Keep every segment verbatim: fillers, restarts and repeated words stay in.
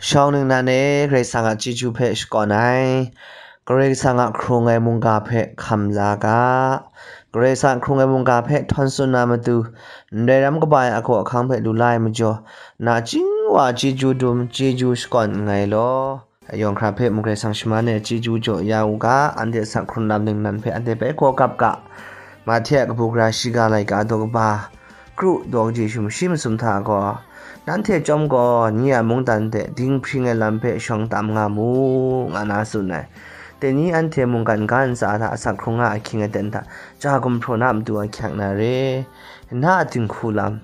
Shawng ningnan e, Karai Kasang a chyeju hpe shakawn ai, Karai Kasang a hkrung ai mungga hpe hkam la ga, Karai Kasang a hkrung ai mungga hpe htawn tsun na matu, ndai ram kaba ai agaw ahkang hpe lu la ai majaw, nachying wa chyeju dum, chyeju shakawn nngai law. Yawng hkra hpe mung Karai Kasang shaman e chyeju jaw ya u ga, anhte asak hkrun lam ningnan hpe anhte bai gaw gap ga. Mahte a kabu gara shiga laika daw kaba, kru daw kaji shum shi masum hta gaw, nanhte chyawm gaw ni a mungdan hte dinghpring ai lam hpe shawng tam nga mu, nga na tsun ai. Dai ni anhte mungkan ga ntsa hta asak hkrung a ahkying aten hta, ja gumhpraw na matu ahkyak na re, na a dinghku lam,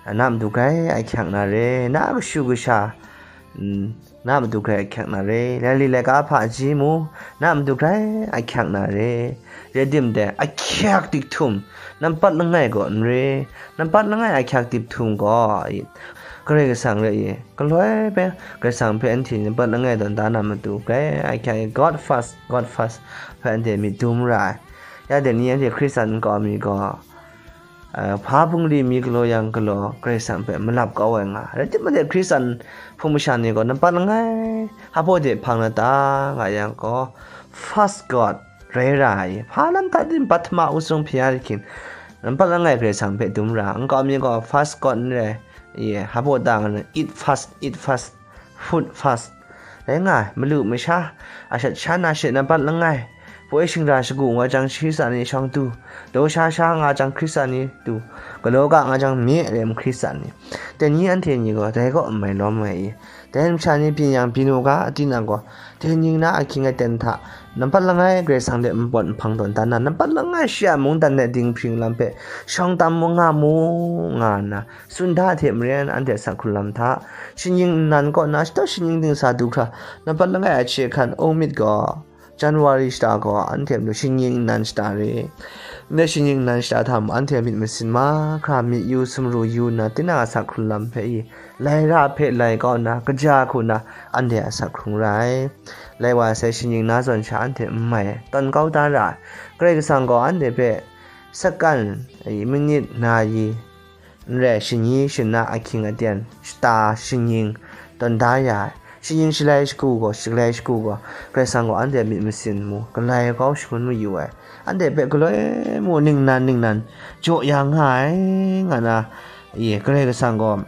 na matu grai ahkyak na re, na a kashu kasha, mm, na matu grai ahkyak na re, laili laika hpaji mu, na matu grai ahkyak na re. Rai timung, ahkyak dik htum, nampat langai gaw n re, nampat langai ahkyak dik htum gaw, Karai Kasang rai i, galoi hpe Karai Kasang hpe anhte nampat langai tawn da na matu grai ahkyak i, God first, God first hpe anhte myit dum ra ai. Ya dai ni anhte Hkristan nkau mi gaw, eh, hpa bungli mi galaw yang galaw Karai Kasang hpe malap kau ai nga. Rai timung, Hkristan hpung masha ni gaw nampat langai hpa baw de hpang na ta nga yang gaw, first God rai ra ai. Hpa lam hta din, pahtama usung hpya hkin, nampat langai Karai Kasang hpe dum ra, nkau mi gaw first God n rai, ye, hpa baw ta nga na, eat fast, eat fast, food fast. Rai nga ai, malu masha, ashat sha na she nampat langai, poi shingra shagu nga jang Hkristan ni shawng tu, daw sha sha nga jang Hkristan ni tu, galaw ga nga jang mye rem Hkristan ni. Dai ni anhte ni gaw dai kaw n mai lawm ai i. Dai masha ni byin yang byin u ga, tinang gaw, dai ning na ahkying aten hta, nampat langai Karai Kasang de npawt nhpang tawn dan na, nampat langai shi a mungdan de dinghpring lam hpe shawng tam mu nga mu, nga nna, tsun da hte maren anhte asak hkrun lam hta, shinggyim nnan kaw na shadaw shinggyim dingsa du hkra, nampat langai a hkye hkan ung myit gaw, January shata gaw anhte matu shinggyim nnan shata re. Ndai shinggyim nnan shata hta mung anhte myit masin mahkra myit yu sumru yu nna, tinang a asak hkrun lam hpe i, lai ra hpe lai kau nna, kaja hku nna, anhte asak hkrung ra ai. Lai wa sai shinggyim na zawn sha anhte n mai, tawn kau da ra ai. Karai Kasang gaw anhte hpe sakan, i, minit, na yi, n rai, shani shana ahkying aten, shata, shinggyim, tawn da ya ai. Shinggyim shalai shagu gaw, shalai shagu gaw, Karai Kasang gaw anhte myit masin mu, galai kau shangun mayu ai. Anhte hpe galoi mu ningnan ningnan jaw ya nga ai, nga na, ye, Karai Kasang gaw,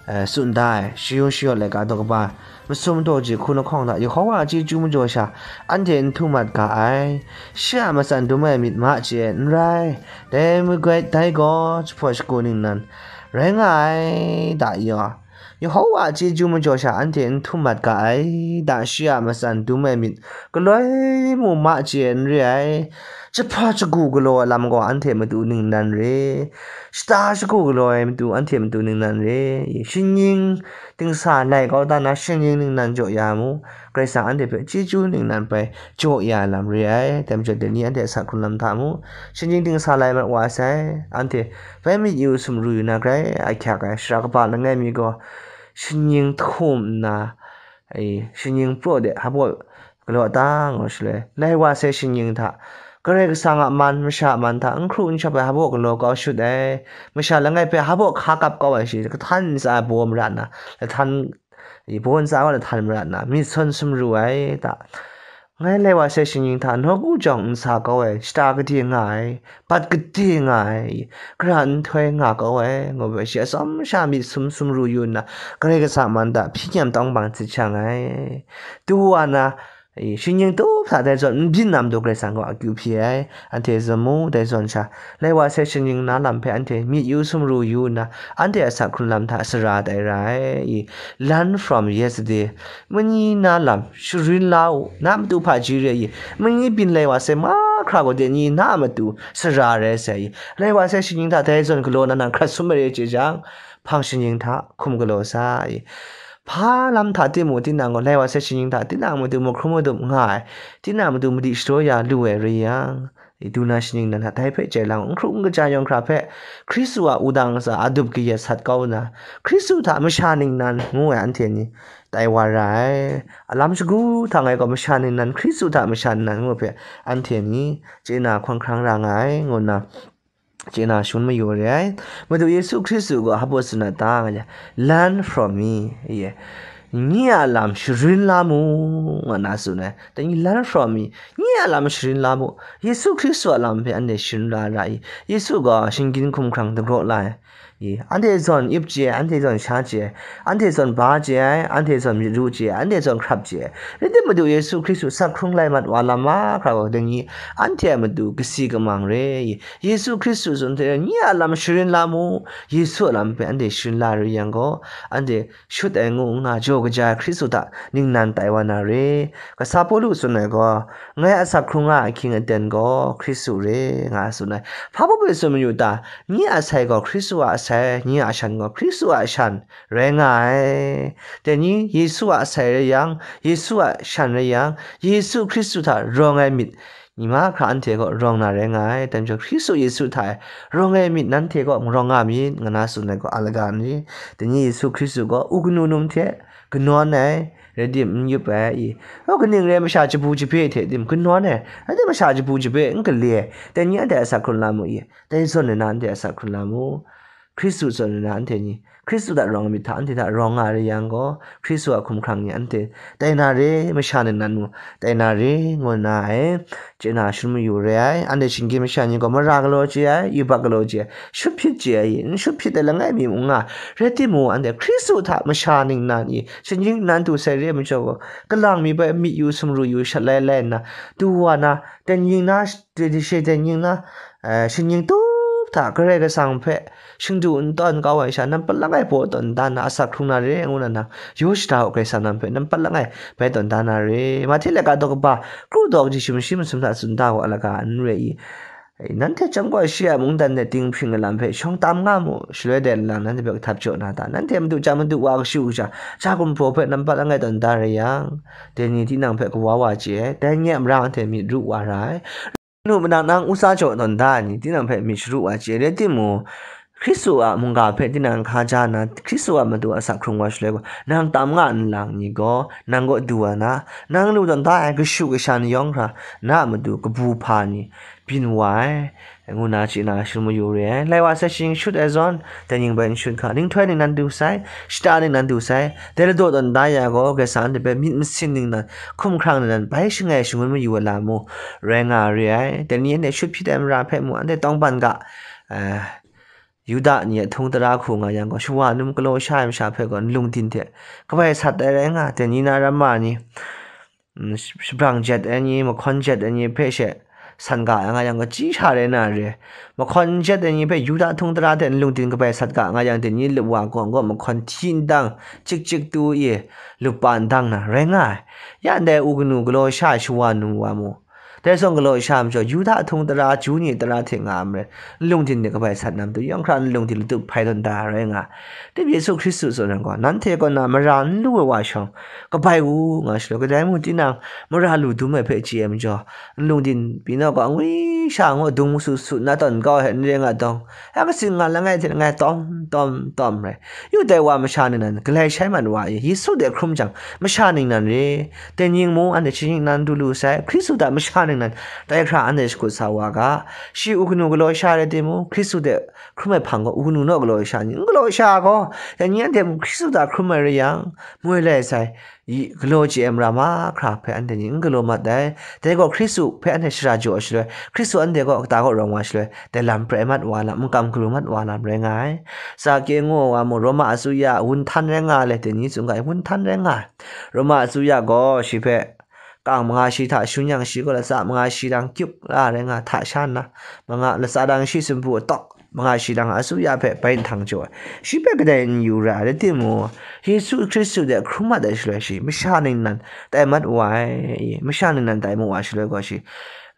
eh, tsun da ai, shayaw shayawt laika daw kaba, masum mataw ji hku lahkawng hta, Yehova a chyeju majaw sha, anhte n htum mat ga ai. Shi a matsan dum ai myit ma chye n rai, dai magwai dai gaw jahpawt shagu ningnan rai nga ai, da yaw. Yehova a chyeju majaw sha anhte n htum mat ga ai, da shi a matsan dum ai myit galoi mu ma chye n re ai. Jahpawt shagu galaw ai lam gaw anhte matu ningnan re, shata shagu galaw ai matu anhte matu ningnan re. Shinggyim dingsa lai kau da na, shinggyim ningnan jaw ya mu. Karai Kasang anhte hpe chyeju ningnan bai jaw ya ai lam re ai. Dai majaw dai ni anhte asak hkrun lam hta mu, shinggyim dingsa lai mat wa sai, anhte bai myit yu sumru yu na grai ahkyak ai. Sara kaba langai mi gaw shinggyim htum nna, ai, shinggyim praw de hpa baw galaw ta nga shaloi, lai wa sai shinggyim hta, Karai Kasang a man, masha a man hta n hkru n shap ai hpa baw galaw kau shut ai. Masha langai hpe hpa baw hka kap kau ai shi, kahtan ntsa baw mara nna, lahtan, i, baw ntsa gaw lahtan mara nna, myit sawn sumru ai ta. Ngai lai wa sai shinggyim hta nawku jawng n sa kau ai, shata gade nga ai, bat gade nga ai, gara nhtoi nga kau ai, ngu ai shi atsawm sha myit sum sumru yu nna, Karai Kasang a man hta hpyi kyam tawng bang htit shang ai. Tu wa na, i, shinggyim tup hta dai zawn n byin na matu Karai Kasang gaw akyu hpyi ai. Anhte zawn mu, dai zawn sha, lai wa sai shinggyim na lam hpe anhte myit yu sumru yu nna, anhte asak hkrun lam hta sara tai ra ai. I, learn from yesterday. Mani na lam sharin la u, na matu hpaji re i, mani byin lai wa sai mahkra gaw dai ni na a matu sara rai sai i, lai wa sai shinggyim hta dai zawn galaw na nan hkrat sum ai re chye jang, hpang shinggyim hta hkum galaw sa i, hpa lam hta timung, tinang gaw lai wa sai shinggyim hta tinang matu mahkrum madup nga ai, tinang matu madi shadaw ya lu ai rai yang, i, du na shinggyim nan hta dai hpe chye lang, n hkru n kaja yawng hkra hpe Hkristu a wudang ntsa adup kayat sat kau nna, Hkristu hta masha ningnan ngu ai anhte ni tai wa ra ai. Alam shagu hta ngai gaw masha ningnan, Hkristu hta masha ningnan ngu hpe anhte ni chye na hkawng hkrang ra nga ai, ngu nna chye na shangun mayu re ai. Madu Yesu Hkristu gaw hpa baw tsun a ta nga yang, "Learn from me," ye. nye a lam sharin la mu, nga na tsun ai. Dai ni lan hpraw mi, nye a lam sharin la mu. Yesu Hkristu a lam hpe anhte sharin la ra i? Yesu gaw shinggyim hkumhkrang dagraw la ai. I, anhte zawn ip chye ai, anhte zawn sha chye ai, anhte zawn ba chye ai, anhte zawn myit ru chye ai, anhte zawn hkrap chye ai. Rai timung, Madu Yesu Hkristu asak hkrung lai mat wa lam mahkra gaw, dai ni anhte a matu kasi kamang re i? Yesu Hkristu zawn hte nye a lam sharin la mu. Yesu a lam hpe anhte sharin la rai yang gaw, anhte shut ai ngu nga, jaw kaja ai Hkristu hta ningnan tai wa na re. Kasa Pawlu tsun ai gaw, ngai asak hkrung a ahkying aten gaw Hkristu re, nga tsun ai. Hpa baw bai tsun mayu ta? Nye a asai gaw Hkristu a asai, nye a ashan gaw Hkristu a ashan rai nga ai. Dai ni Yesu a asai rai yang, Yesu a shan rai yang, Yesu Hkristu hta rawng ai myit ni mahkra anhte gaw rawng na rai nga ai. Dai majaw Hkristu Yesu hta e rawng ai myit nanhte gaw marawng nga myit, nga na tsun ai gaw a laga n ri? Dai ni Yesu Hkristu gaw u kanu num hte kanawn ai, rai tim n yup ai i? Kaning rai masha jabu jabe hte tim kanawn ai, rai tim masha jabu jabe n gale ai, dai ni anhte asak hkrung la mu i? Dai zawn na anhte asak hkrung la mu. Hkristu zawn na anhte ni Hkristu hta rawng myit hta, anhte hta rawng nga rai yang gaw, Hkristu a hkumhkrang ni anhte tai na re, masha ningnan mung tai na re, ngu na ai. Chye na sharin mayu re ai. Anhte shinggyim masha ni gaw mara galaw chye ai, yubak galaw chye ai, shut hpyit chye ai, n shut hpyit ai langai mi mung nga, rai timung, anhte Hkristu hta masha ningnan i, shinggyim ningnan du sai re ai majaw gaw, kalang mi bai myit yu, sumru yu, shat lai lai nna, du wa na, ten ying na, shade shade ying na, eh, shinggyim tup hta Karai Kasang hpe shingdu n tawn kau ai sha, nampat langai baw tawn da na, asak hkrung na re, ngu na nang, yaw shada u, Karai Kasang nang hpe nampat langai bai tawn da na re. Mahte laika daw kaba, kru daw kaji, shim shi masum hta tsun da wa laga n re i? Nanhte chyawm gaw shi a mungdan de dinghpring ai lam hpe shawng tam nga mu, shaloi dai lang nanhte hpe kahtap jaw na ta? Nanhte madu ja madu wa kashu kasha, ja gumhpraw hpe nampat langai tawn da rai yang, dai ni tinang hpe kawa wa chye ai, dai nye a mara anhte myit ru wa ra ai. Nu manang nang usa jaw tawn da ai ni tinang hpe myit sharu wa chye ai rai timung, Hkristu a mungga hpe tinang hkaja na, Hkristu a matu asak hkrung wa shaloi gaw, nang tam nga nlang ni gaw, nang kaw du wa na, nang lu tawn da ai kashu kasha ni yawng hkra, na a matu kabu hpa ni byin wa ai, ngu na chye na sharin mayu re ai. Lai wa sai shing shut ai zawn, dai ning bai n shut hka, ninghtoi ningnan du sai, shata ningnan du sai, dai ladaw tawn da ya gaw, Karai Kasang anhte hpe myit masin ningnan, hkumhkrang ningnan bai shangai shangun mayu ai lam mung rai nga re ai. Dai ni anhte shut hpyit ai mara hpe mung, anhte tawngban ga, eh, Yuda ni a htung tara hku nga yang gaw, shawa num galaw sha ai masha hpe gaw, nlung din hte kabai sat ai rai nga, dai ni na ramma ni, mm, sh-, shabrang jet ai ni, mahkawn jet ai ni hpe she san ga ai nga yang gaw, chyi sha rai na re. Mahkawn jet ai ni hpe Yuda htung tara hte nlung din kabai sat ga nga yang, dai ni lup wa gaw, gaw mahkawn hti ndang, chik chik tu i, lup pa ndang na rai nga ai. Ya ndai u kanu galaw sha ai shawa num wa mu. Dai zawn galaw sha ai majaw, Yuda htung tara, Ju ni tara hte nga ai marai, nlung din de kabai sat na matu, yawng hkra nlung din latup hpai tawn da rai nga. Dip Yesu Hkristu tsun ai gaw, nanhte kaw na mara n lu ai wa shawng, kabai u, nga shaloi, kadai mung tinang mara lu dum ai hpe chye ai majaw, nlung din pyi naw gaw, angwi sha ngu dung su su na tawn kau ai hte n re nga dawng, ya kasin nga langai hte langai tawm, tawm, tawm rai. Yu dai wa masha ningnan galai shai mat wa i, Yesu de hkrum jang, masha ningnan re, dai ning mung anhte shi ningnan du lu sai, Hkristu hta masha ningnan tai hkra anhte shakut sa wa ga. Shi u kanu galaw sha rai timung, Hkristu de hkrum ai hpang gaw, u kanu naw galaw sha ni, n galaw sha gaw, dai ni anhte mung Hkristu hta hkrum ai rai yang, moi lai sai, i, galaw chye ai mara mahkra hpe anhte ni n galaw mat ai. Dai gaw Hkristu hpe anhte shara jaw ai shaloi, Hkristu anhte gaw kata kaw rawng wa shaloi, dai lam prai mat wa lam, n kam galu mat wa lam rai nga ai. Zake ngu ai wa mung, Roma asuya a wunhtan rai nga ai, dai ni tsun ga ai, wunhtan rai nga ai. Roma asuya gaw shi hpe kang manga shi hta shun yang, shi gaw latsa manga shi dang kyuk la rai nga, hta sha nna, manga, latsa dang shi sumpu atawk manga shi dang asuya hpe bai nhtang jaw ai. Shi hpe kadai n yu ra ai, rai timung, Yesu Hkristu de hkrum mat ai shaloi shi, masha ningnan tai mat wa ai, masha ningnan tai mu wa shaloi gaw shi,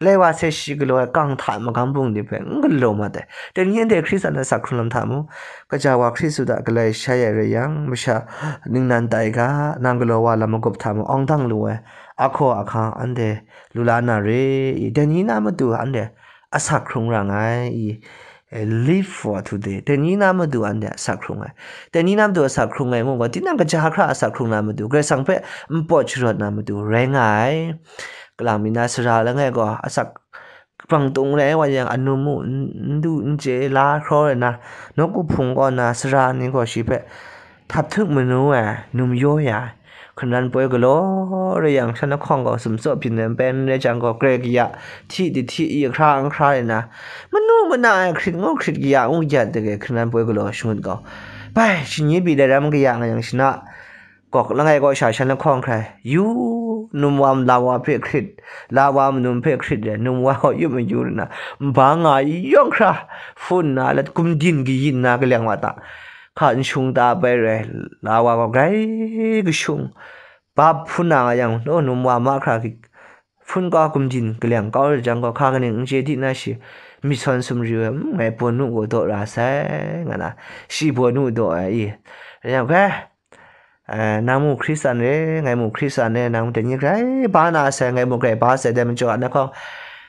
lai wa sai shi galaw ai kang hta magam bung ni hpe n galaw mat ai. Dai ni anhte Hkristu a asak hkrung lam hta mung, kaja wa Hkristu hta galai shai ai rai yang, masha ningnan tai ga, nang galaw wa lam magup hta mung awng dang lu ai, ahkaw ahkang anhte lu la na re i? Dai ni na matu anhte asak hkrung ra nngai i? Live for today. Dai ni na matu anhte asak hkrung ai. Dai ni na matu asak hkrung ai ngu gaw, tinang kaja hkra asak hkrung na matu, Karai Kasang hpe npawt sharawt na matu rai nga ai. Kalang mi na sara langai gaw, asak bang tung rai wa yang, anum mu n, n du n chye la hkraw ai na, nawku hpung kaw na sara ni gaw shi hpe htat htuk manu ai, num yaw ya ai. hkungran poi galaw rai yang, shan lahkawng gaw sumtsaw byin ai npen rai jang gaw, grai kaya, hti dihti i hkra n hkra rai na, manu mana ai hkrit ngu hkrit kaya ngu gyat dege hkungran poi galaw shangut gaw, bai, shingyi pyi dai ram kaya nga yang, shana gawk langai kaw sha shan lahkawng hkrai, yu, num wa mala wa hpe hkrit, la wa manum hpe hkrit rai, num wa gaw yu mayu rai na, nba nga yawng hkra, hpun na lat gumdin kayin na kaleng wa ta, hka n shung ta bai rai, la wa gaw grai kashung, bap hpun na nga yang, law num wa mahkra hpun kau gumdin kaleng kau rai jang gaw, hka kaning n chye di na shi, myisawn sumri ai, "Mm, ngai bawnu gaw daw ra sai," nga na, shi bawnu daw ai i, rai yang, "Hpe, eh, nang mu Hkristan re, ngai mu Hkristan re, nang dai ni grai ba na sai, ngai mu grai ba sai, dai majaw, na hkawng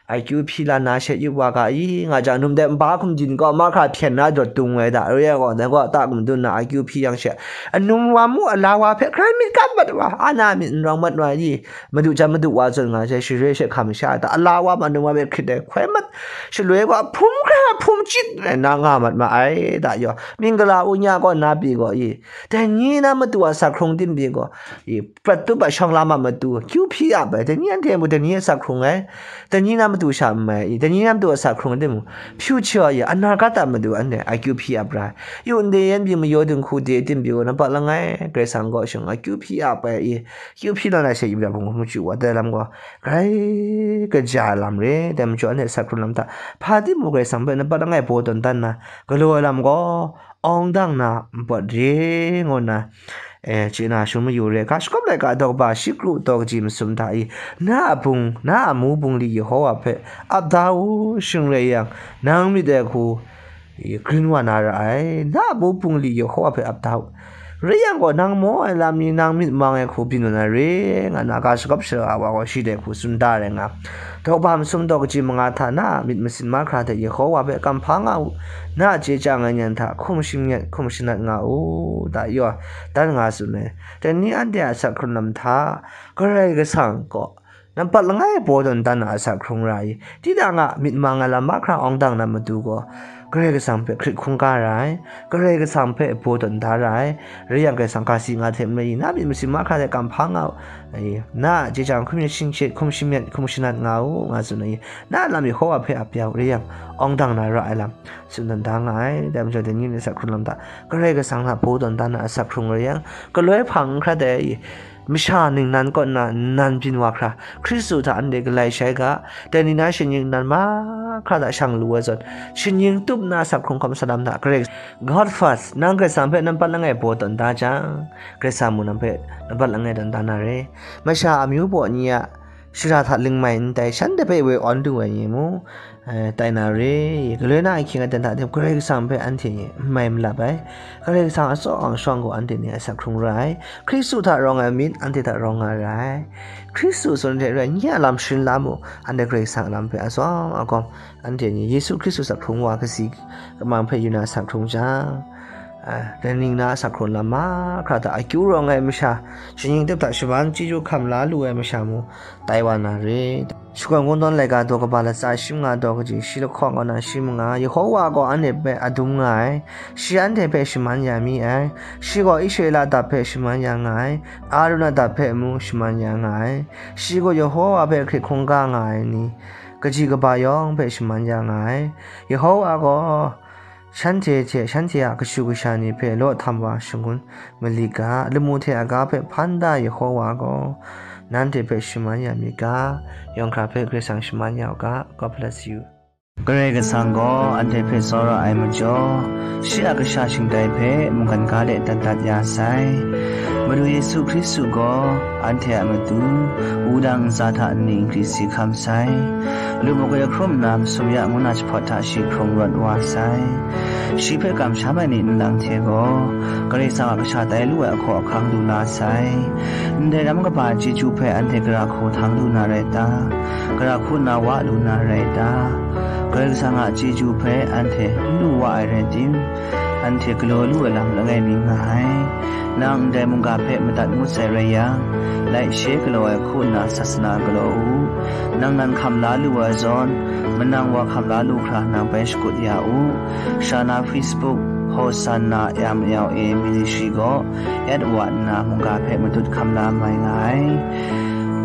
I Q hpyi la na she, yup wa ga i, nga jang, num de nba hkum din gaw mahkra hpyen na dawt dung ai da, re ai gaw, dai gaw ta gumdun na I Q hpyi yang she, anum wa mu, ala wa hpe hkrai myit gat mat wa, ana myit n rawng mat wa i, madu jan madu wa zawn nga she, share she hkam sha da, ala wa ma, anum wa hpe hkrit ai hkoi mat, shaloi gaw hpum hkra hpum chyit rai na nga mat ma ai da yaw, mingkala u nya gaw na pyi gaw i, dai ni na matu a asak hkrung tim pyi gaw i, prat tup a shawng lam a matu, kyu hpyi ap ai, dai ni anhte mung dai ni a asak hkrung ai, dai ni na matu sha n mai i, dai ni na matu a asak hkrung ai timung, future ya, anakat a matu anhte akyu hpyi ap ra ai. Yu ndai yan pyi mayaw dinghku de tim pyi gaw, nampat langai Karai Kasang kaw shang akyu hpyi ap ai i, kyu hpyi la na she, yu ra hpung hpung chyu wa, dai lam gaw, grai kaja ai lam re, dai majaw anhte asak hkrung lam hta, hpa timung Karai Kasang hpe nampat langai baw tawn dan na, galaw ai lam gaw, awng dang na npawt re ngu nna, e, chye na shangun mayu re. Ga shagawp laika daw kaba shi kru daw kaji masum hta i, na a bung, na a mu bungli Yehowa hpe ap da u, shing rai yang, nang myit ai hku i, grin wa na ra ai. Na a mu bungli Yehowa hpe ap da u. Rai yang gaw, nang maw ai lam ni, nang myit mang ai hku byin wa na re, nga na ga shagawp shara wa gaw shi dai hku tsun da rai nga. Daw kaba masum daw kaji manga hta na a myit masin mahkra hte Yehowa hpe kamhpa nga u. Na a chye chyang ai nyan hta hkum shingyet, hkum shanat nga u, da yaw, dan nga tsun ai. Dai ni anhte a asak hkrung lam hta, Karai Kasang gaw nampat langai baw tawn dan a asak hkrung ra i, tinang a myit mang ai lam mahkra awng dang na matu gaw, Karai Kasang hpe hkrit hkungga ra ai, Karai Kasang hpe baw tawn da ra ai, rai yang Karai Kasang ga si nga hte n rai i, na myit masin mahkra hte kamhpa nga u, ai, na a chye chyang hkum myit shingchit, hkum shanat, hkum shanat nga u, nga tsun ai, na a lam Yehowa hpe ap ya u, rai yang, awng dang na ra ai lam, tsun dan da nga ai, dai majaw dai ni a asak hkrung lam hta, Karai Kasang hta baw tawn dan na asak hkrung rai yang, galoi hpang n hkrat ai, masha ningnan kaw nna nnan byin wa hkra, Hkristu hta anhte galai shai ga, dai ni na shaning nan mahkra hta shang lu ai zawn, shaning tup nna asak hkrung hkawm salam hta, Karai, God first, nang Karai Kasang hpe nampat langai baw tawn da jang, Karai Kasang mung nang hpe nampat langai tawn da na re. Masha amyu baw ni a shara hta ling mai n tai, shanhte hpe woi awn du ai ni mung, eh, tai na re. Galoi na ahkying aten hta teng Karai Kasang hpe anhte ni n mai malap ai. Karai Kasang a tsaw ang shawng gaw anhte ni asak hkrung ra ai. Hkristu hta rawng ai myit anhte hta rawng nga ra ai. Hkristu tsun hte rai, nye a lam sharin la mu, anhte Karai Kasang a lam hpe atsawm agawm, anhte ni Yesu Hkristu asak hkrung wa kasi kamang hpe yu na asak hkrung jang, a, dai ning na asak hkrung lam mahkra hta akyu rawng ai masha, shaning tup hta shaman chyeju hkam la lu ai masha mung, tai wa na re. Shakawn Kungdawn laika daw kaba latsa shi manga daw kaji shi lahkawng kaw na shi manga, Yehowa gaw anhte hpe adum nga ai, shi anhte hpe shaman ya mi ai, shi gaw Israela dap hpe shaman ya nga ai, Aruna dap hpe mung shaman ya nga ai, shi gaw Yehowa hpe hkrit hkungga nga ai ni, kaji kaba yawng hpe shaman ya nga ai. Yehowa gaw shanhte hte shanhte a kashu kasha ni hpe law htam wa shangun malit ga, lamu hte aga hpe hpan da Yehowa gaw nanhte hpe shaman ya myit ga, yawng hkra hpe Karai Kasang shaman ya u ga. God bless you. Karai Kasang gaw anhte hpe tsawra ai majaw, shi a kasha shingtai hpe mungkan ga de dat dat ya sai. Madu Yesu Hkristu gaw anhte a matu wudang ntsa hta nni nkri si hkam sai. Lupmuk e hkrum nna masum ya ngu na jahpawt hta shi hkrung rawt wa sai. Shi hpe kamsham ai ni nlang hte gaw, Karai Kasang a kasha tai lu ai ahkaw ahkang lu la sai. Ndai ram kaba chyeju hpe anhte gara hku htang lu na rai ta? Gara hku nna wa lu na rai ta? Karai Kasang a chyeju hpe anhte n lu wa ai rai tim, anhte galaw lu ai lam langai mi nga ai. Nang ndai mungga hpe madat ngut sai rai yang, laishe galaw ai hku nna sasana galaw u. Nang nan hkam la lu ai zawn, manang wa hkam la lu hkra nang bai shakut ya u. Sha na Facebook, Hosanna M L A Ministry gaw at wa nna mungga hpe matut hkam la mai nga ai.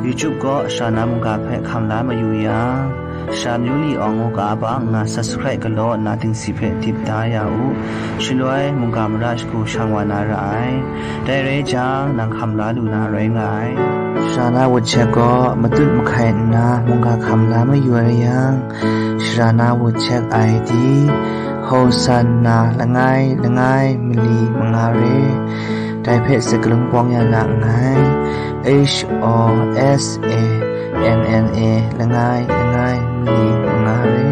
YouTube gaw Sharana mungga hpe hkam la mayu yang, Sara Myu Li Awng ngu ga ba nga subscribe galaw nna dingsi hpe dip da ya u. Shaloi mungga mara shagu shang wa na ra ai. Dai rai jang, nang hkam la lu na rai nga ai. Sharana WhatsApp gaw matut mahkai nna mungga hkam la mayu ai yang, Sharana WhatsApp I D, Hosanna langai langai mali manga re. Dai hpe sakalun pawng ya na nngai. H O S A N N A langai langai mali manga re.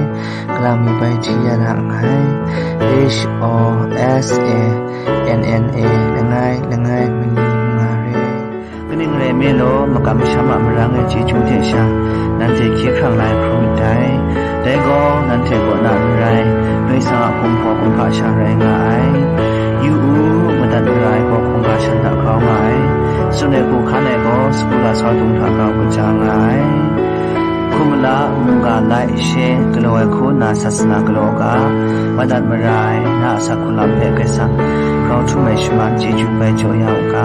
Kalang mi bai hti ya na nngai. H O S A N N A langai langai mali manga re. Kaning rai nme law, makam masham a marang ai chyeju hte sha, nanhte hkye hkrang la ai hkrum myit dai. Dai gaw, nanhte kaw na n rai, Karai Kasang a hkum hpaw hkum hpa sha rai nga ai. Yu u, madat mara ai gaw hkungga shan hta grau nga ai. Tsun ai hku hkan ai gaw, sagu lasau dung hta grau kaja nga ai. Hkum mala, mungga, like, share, galaw ai hku nna sasana galaw ga, madat mara ai, na a asak hku lam hpe Karai Kasang grau htum ai shaman chyeju bai jaw ya u ga.